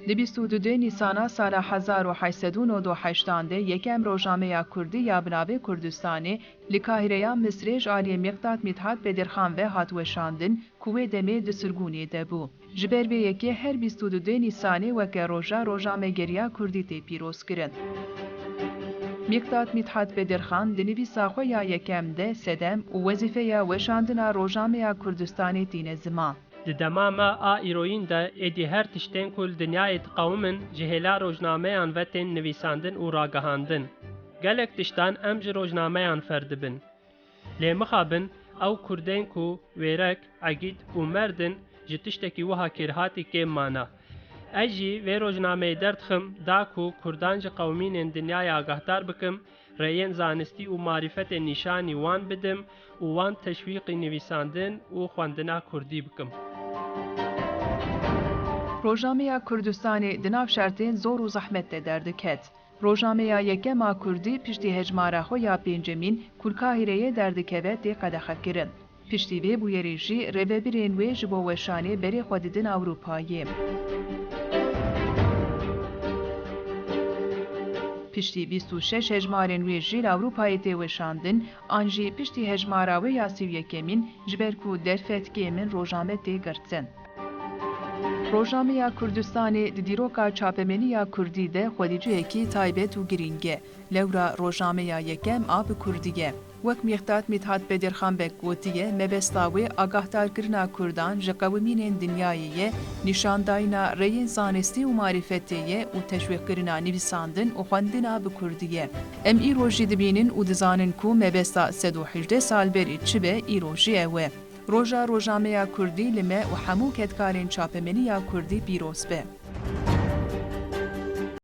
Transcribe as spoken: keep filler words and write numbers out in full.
Di bîst û du Nîsana sala hezar û heşt sed û nod û heştan de yekem rojnameya kurdî ya bi navê Kurdistanê li Kahireya Misrê ji aliyê Miqdad Mîthat Bedirxan ve hat weşandin ku wê demê di sirgûnê de bû. Ji ber vê yekê her bîst û du Nîsanê weke roja rojnamegeriya kurdî tê pîrozkirin. Miqdad Mîthat Bedirxan di nivîsa xwe ya yekem de sedem û wezîfeya weşandina rojnameya Kurdistanê tîne ziman. Di dema me a îroyîn de êdî her tiştên ku li dinyayê diqewimin ji hêla rojnameyan ve tên nivîsandin û ragihandin. Gelek tiştan em ji rojnameyan fêr dibin. Lê mixabin ew kurdên ku wêrek, egîd û merd in ji tiştekî wiha kêrhatî kêm mana. Ez jî vê rojnameyê derdixim da ku kurdan ji qewimînên dinyayê agahdar bikim, rêyên zanistî û marîfetê nîşanî wan bidim û wan teşwîqî nivîsandin û xwendina kurdî bikim. Rojnameya Kurdistanê di nav şertên zor û zehmet de derdiket. Rojnameya yekem a kurdî piştî hejmara xwe ya pêncemîn ku li Kahîreyê derdikeve tê qedexekirin. Piştî vê bûyerê jî rêvebirên wê ji bo weşanê berê xwe didin Ewropayê. Piştî bîst û şeş hejmarên wê jî li Ewropayê tê weşandin, an jî piştî hejmara wê ya sî û yekemîn ji ber ku derfet kêm in rojname tê girtin. Rojnameya Kurdistanê di dîroka çapemenî ya kurdî de xwedî cihekî taybet û girîng e. Lewra rojnameya yekem a bi kurdî ye. Wek Mîqdad Mîthat Bedirxan Beg gotiye, mebesta wê agahdarkirina kurdan ji qewimînên dinyayê ye, nîşandayina rêyên zanistî û marîfetê ye û teşwîqkirina nivîsandin û xwendina bi kurdî ye. Em îro jî dibînin û dizanin ku mebesta sed û hejdeh sal berê çi be, îro jî ew e. Roja rojnameya kurdî li me û hemû kedkarên çapemenî ya kurdî pîroz be.